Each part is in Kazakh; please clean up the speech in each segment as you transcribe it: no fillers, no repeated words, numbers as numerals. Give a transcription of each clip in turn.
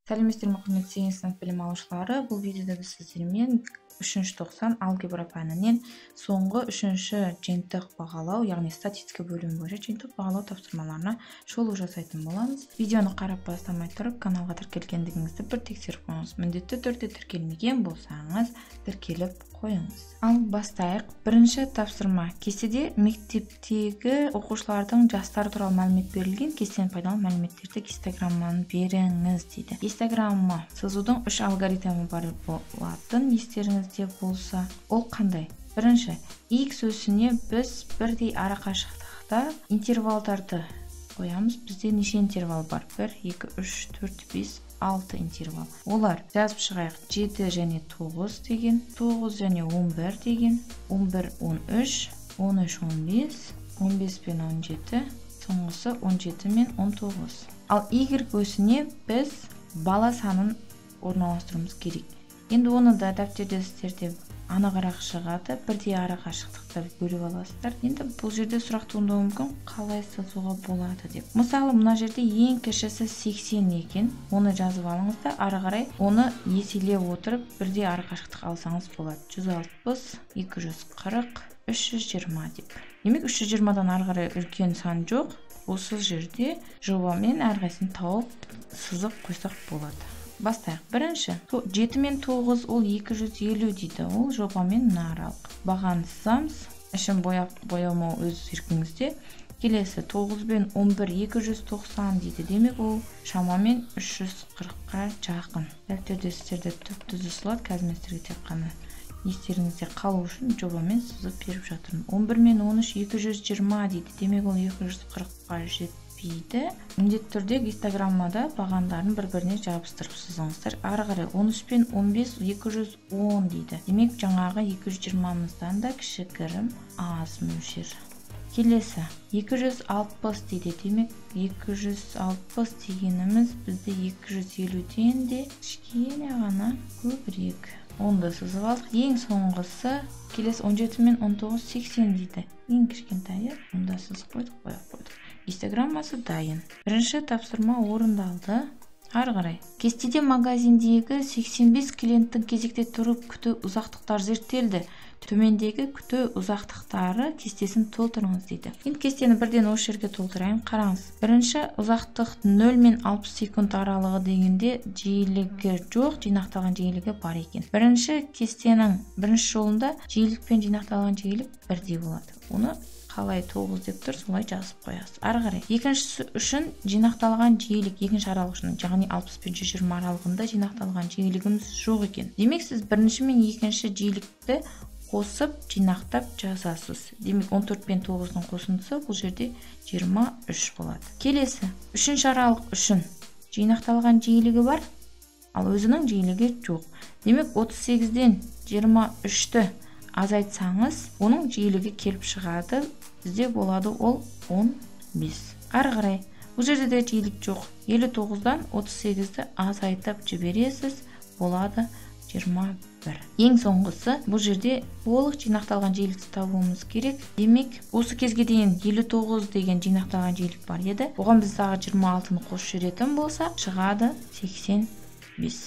Сәлеметсіздер ме, құрметті 8 сынып білім алушылары! Бұл видеода біз сіздермен 3-90 алгебра пәнінен соңғы 3-ші жиынтық бағалау, яғни статистика бөлімі бойынша жиынтық бағалау тапсырмаларына шолу жасайтын боламыз. Видеоны қарап бастамай тұрып, каналға тіркелгендігіңізді бір тексеріп қойыңыз. Міндетті түрде тіркелмеген болсаңыз, тіркеліп қойыңыз. Ал бастайық. Бірінші тапсырма. Кестеде мектептегі оқушылардың жастары туралы мәлімет берілген. Кестені пайдаланып мәліметтерді гистограмманы беріңіз дейді. Гистограмма сызудың 3 алгоритмі бар болатын, естеріңізде болса. Ол қандай? Бірінші, x өсіне біз бірдей арақашықтықта интервалдарды қоямыз. Бізде неше интервал бар? 1, 2, 3, 4, 5, 6 интервал. Олар жазып шығайық. 7 және 9 деген, 9 және 11 деген, 11, 13, 13, 15, 15 пен 17, соңғысы 17 мен 19. Ал y өсіне біз бала санын орналастыруымыз керек. Енді оны да дәптерде сіздерде анығырақ шығады. Бірдей арақашықтықта бөліп аласыздар. Енді бұл жерде сұрақ туындауы мүмкін, қалай сызуға болады деп. Мысалы, мына жерде ең кішісі 80 екен. Оны жазып алыңыз да, ары қарай оны еселеп отырып бірдей арақашықтық алсаңыз болады. 160, 240, 320 деп. Демек, 320-дан ары қарай үлкен сан жоқ. Осы жерде жобамен әрқайсысын тауып сызып қойсақ болады. Бастайық. Бірінші, 7 мен 9 ол 250 дейді. Ол жобамен мына аралық. Бағаны сызамыз. Ішін бояп, боямау өз еркіңізде. Келесі 9 бен 11 290 дейді. Демек, ол шамамен 340-қа жақын. Дәптерде сіздерде түп-түзу сызылады. Қазір мен сіздерге тек қана естеріңізде қалу үшін жобамен сызып беріп жатырмын. 11 мен 13 220 дейді. Демек, ол 240-қа жетпейді. Міндетті түрде гистограммада бағандарын бір-біріне жабыстырып сызыңыздар. Ары қарай 13 пен 15 210 дейді. Демек, жаңағы 220-мыздан да кішігірім аз мөлшер. Келесі 260 дейді. Демек, 260 дегеніміз бізде 250-ден де кішкене ғана көбірек. Оны да сызып алдық. Ең соңғысы келесі 17 мен 19 80 дейді. Ең кішкентайы. Оны да сызып қойдық, бояп қойдық. Гистограммасы дайын. Бірінші тапсырма орындалды. Ары қарай. Кестеде магазиндегі 85 клиенттің кезекте тұрып күту ұзақтықтары зерттелді. Төмендегі күту ұзақтықтары кестесін толтырыңыз дейді. Енді кестені бірден осы жерге толтырайын. Қараңыз. Бірінші ұзақтық 0 мен 60 секунд аралығы дегенде жиілігі жоқ, жинақталған жиілігі бар екен. Бірінші кестенің бірінші жолында жиілік пен жинақталған жиілік бірдей болады. Оны қалай 9 деп тұр, солай жазып қоясыз. Ары қарай. Екіншісі үшін жинақталған жиілік, екінші аралық үшін, яғни 60 пен 120 аралығында жинақталған жиілігіміз жоқ екен. Демек, сіз бірінші мен екінші жиілікті қосып, жинақтап жазасыз. Демек, 14 пен 9-дың қосындысы бұл жерде 23 болады. Келесі, үшінші аралық үшін жинақталған жиілігі бар, ал өзінің жиілігі жоқ. Демек, 38-ден 23-ті азайтсаңыз, оның жиілігі келіп шығады. Бізде болады ол 15. Ары қарай, бұл жерде де жиілік жоқ. 59-дан 38-ді азайтып жібересіз, болады 21. Ең соңғысы, бұл жерде толық жинақталған жиілікті табуымыз керек. Демек, осы кезге дейін 59 деген жинақталған жиілік бар еді. Оған біз тағы 26-ны қосып жіберетін болсақ, шығады 85.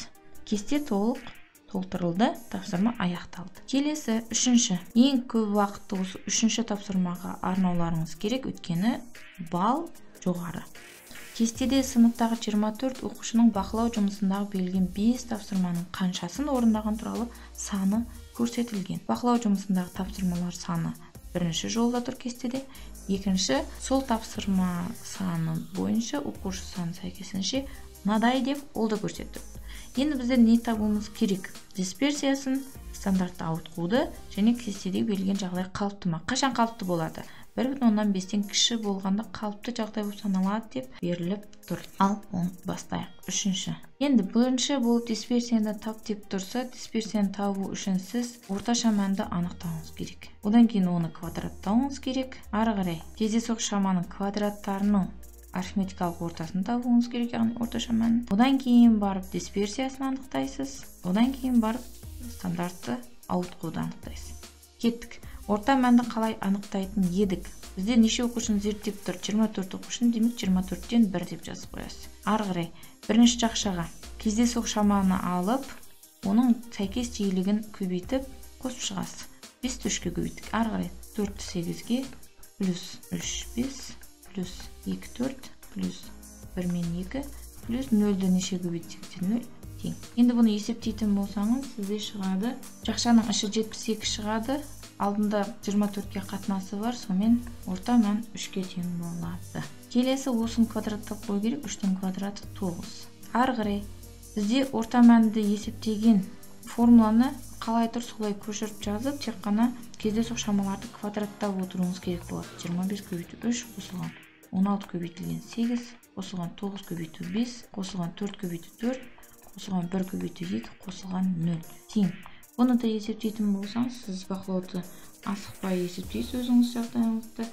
Кесте толық толтырылды, тапсырма аяқталды. Келесі үшінші. Ең көп уақытты осы үшінші тапсырмаға арнауларыңыз керек, өйткені балл жоғары. Кестеде сыныптағы 24 оқушының бақылау жұмысындағы берілген 5 тапсырманың қаншасын орындаған туралы саны көрсетілген. Бақылау жұмысындағы тапсырмалар саны бірінші жолда тұр кестеде. Екінші, сол тапсырма саны бойынша оқушы саны сәйкесінше мынадай деп ол да көрсетті. Енді біздер не табуымыз керек? Дисперсиясын, стандартты ауытқуды және кестеде берілген жағдай қалыпты ма? Қашан қалыпты болады? 1,5-тен кіші болғанда қалыпты жағдай болып саналады деп беріліп тұр. Ал оны бастайық. Үшінші. Енді бірінші болып дисперсияны тап деп тұрса, дисперсияны табу үшін сіз орташа мәнді анықтауыңыз керек. Одан кейін оны квадраттауыңыз керек. Ары қарай кездейсоқ шаманың квадраттарының арифметикалық ортасын табуыңыз керек, яғни орташа мәнін. Одан кейін барып дисперсиясын анықтайсыз. Одан кейін барып стандартты ауытқуды анықтайсыз. Кеттік. Орта мәнді қалай анықтайтын едік? Бізде неше оқушыны зерттеп тұр? 24 оқушыны, демек 24-тен 1 деп жазып қоясыз. Ары қарай бірінші жақшаға Кездейсоқ шаманы алып, оның сәйкес жиілігін көбейтіп қосып шығасыз. 5-ті 3-ке көбейттік. Ары қарай 4-ті 8-ге плюс 3 5 плюс 2 4 плюс 1 мен 2 плюс 0-ді неше көбейтсек те 0 тең. Енді бұны есептейтін болсаңыз, сізде шығады. Жақшаның іші 72 шығады. Алдында 24-ке қатынасы бар, сонымен орта мән 3-ке тең болады. Келесі осыны квадраттап қою керек, 3-тің квадраты 9. Ары қарай бізде орта мәнді есептеген формуланы қалай тұр солай көшіріп жазып, тек қана кездейсоқ шамаларды квадраттап отыруыңыз керек болады. 25 көбейту 3 қосылған 16 көбейтілген 8 қосылған 9 көбейту 5 қосылған 4 көбейту 4 қосылған 1 көбейту 2 қосылған 0 тең. Бұны да есептейтін болсаңыз, сіз бақылауды асықпай есептейсіз өзіңіз жағдайыңызды.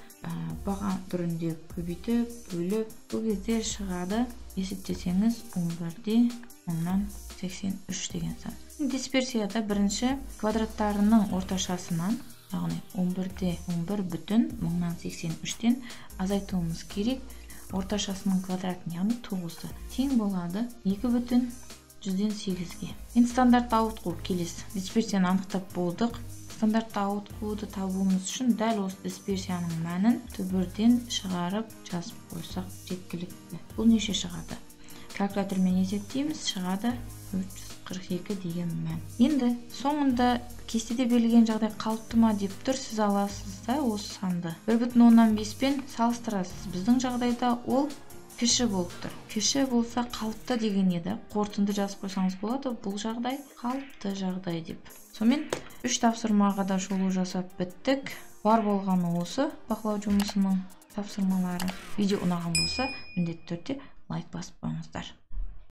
Баға түрінде көбейтіп, бөліп, бұл кезде шығады. Есептесеңіз 11-де 1083 деген сан. Дисперсияда бірінші квадраттарының орташасынан, яғни 11-де 11 бүтін 1083-тен азайтуымыз керек. Орташасының квадратын, яғни 9-ды тең болады 2 бүтін 108-ге. Енді стандартты ауытқу келесі. Дисперсияны анықтап болдық. Стандартты ауытқуды табуымыз үшін дәл осы дисперсияның мәнін түбірден шығарып жазып қойсақ жеткілікті. Бұл неше шығады? Калькулятормен есептейміз, шығады 442 деген мән. Енді соңында кестеде берілген жағдай қалыпты ма деп тұр, сіз аласыз да осы санды 1,5 пен салыстырасыз. Біздің жағдайда ол кіші болып тұр. Кіші болса қалыпты деген еді. Қорытынды жазып қойсаңыз болады. Бұл жағдай қалыпты жағдай деп. Сонымен 3 тапсырмаға да шолу жасап біттік. Бар болғаны осы бақылау жұмысының тапсырмалары. Видео ұнаған болса, міндетті түрде лайк басып қойыңыздар.